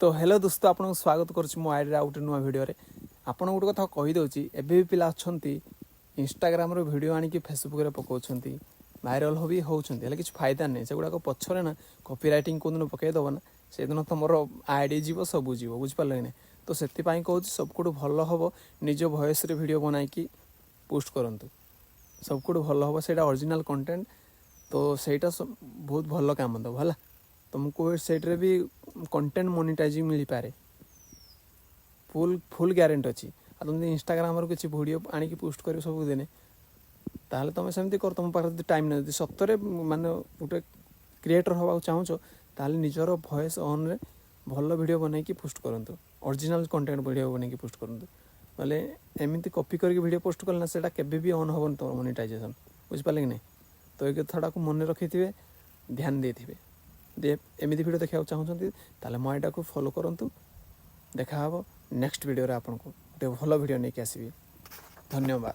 ତ ହ୍ୟାଲୋ ଦୋସ୍ତ, ଆପଣଙ୍କୁ ସ୍ୱାଗତ କରୁଛି ମୋ ଆଇଡ଼ିରେ ଆଉ ଗୋଟେ ନୂଆ ଭିଡ଼ିଓରେ। ଆପଣ ଗୋଟେ କଥା କହିଦେଉଛି, ଏବେ ବି ପିଲା ଅଛନ୍ତି, ଇନଷ୍ଟାଗ୍ରାମରୁ ଭିଡ଼ିଓ ଆଣିକି ଫେସବୁକ୍ରେ ପକାଉଛନ୍ତି, ଭାଇରାଲ୍ ବି ହେଉଛନ୍ତି, ହେଲେ କିଛି ଫାଇଦା ନାହିଁ। ସେଗୁଡ଼ାକ ପଛରେ ନା କପି ରାଇଟିଂ କେଉଁଦିନ ପକାଇଦେବ ନା, ସେଦିନ ତୁମର ଆଇଡ଼ି ଯିବ, ସବୁ ଯିବ। ବୁଝିପାରିଲେ କି ନାହିଁ? ତ ସେଥିପାଇଁ କହୁଛି, ସବୁଠୁ ଭଲ ହେବ ନିଜ ଭଏସ୍ରେ ଭିଡ଼ିଓ ବନାଇକି ପୋଷ୍ଟ କରନ୍ତୁ। ସବୁଠୁ ଭଲ ହେବ ସେଇଟା, ଅରିଜିନାଲ୍ କଣ୍ଟେଣ୍ଟ। ତ ସେଇଟା ବହୁତ ଭଲ କାମ ଦେବ, ହେଲା। ତୁମକୁ ସେଇଥିରେ ବି କଣ୍ଟେଣ୍ଟ ମନିଟାଇଜିଂ ମିଳିପାରେ, ଫୁଲ୍ ଫୁଲ୍ ଗ୍ୟାରେଣ୍ଟି ଅଛି। ଆଉ ତୁମେ ଯଦି ଇନଷ୍ଟାଗ୍ରାମରୁ କିଛି ଭିଡ଼ିଓ ଆଣିକି ପୋଷ୍ଟ କରିବ ସବୁଦିନେ, ତାହେଲେ ତୁମେ ସେମିତି କର। ତୁମ ପାଖରେ ଯଦି ଟାଇମ୍ ନାହିଁ, ଯଦି ସତରେ ମାନେ ଗୋଟେ କ୍ରିଏଟର୍ ହେବାକୁ ଚାହୁଁଛ, ତାହେଲେ ନିଜର ଭଏସ୍ ଅନ୍ରେ ଭଲ ଭିଡ଼ିଓ ବନେଇକି ପୋଷ୍ଟ କରନ୍ତୁ। ଅରିଜିନାଲ୍ କଣ୍ଟେଣ୍ଟ ଭିଡ଼ିଓ ବନେଇକି ପୋଷ୍ଟ କରନ୍ତୁ। ନହେଲେ ଏମିତି କପି କରିକି ଭିଡ଼ିଓ ପୋଷ୍ଟ କଲେ ନା, ସେଇଟା କେବେ ବି ଅନ୍ ହେବନି ତୁମର ମନିଟାଇଜେସନ୍। ବୁଝିପାରିଲେ କି ନାହିଁ? ତ ଏଇ କଥାଟାକୁ ମନେ ରଖିଥିବେ, ଧ୍ୟାନ ଦେଇଥିବେ। ଯଦି ଏମିତି ଭିଡ଼ିଓ ଦେଖିବାକୁ ଚାହୁଁଛନ୍ତି, ତାହେଲେ ମୋ ଏଇଟାକୁ ଫଲୋ କରନ୍ତୁ। ଦେଖା ହେବ ନେକ୍ସଟ ଭିଡ଼ିଓରେ, ଆପଣଙ୍କୁ ଗୋଟେ ଭଲ ଭିଡ଼ିଓ ନେଇକି ଆସିବି। ଧନ୍ୟବାଦ।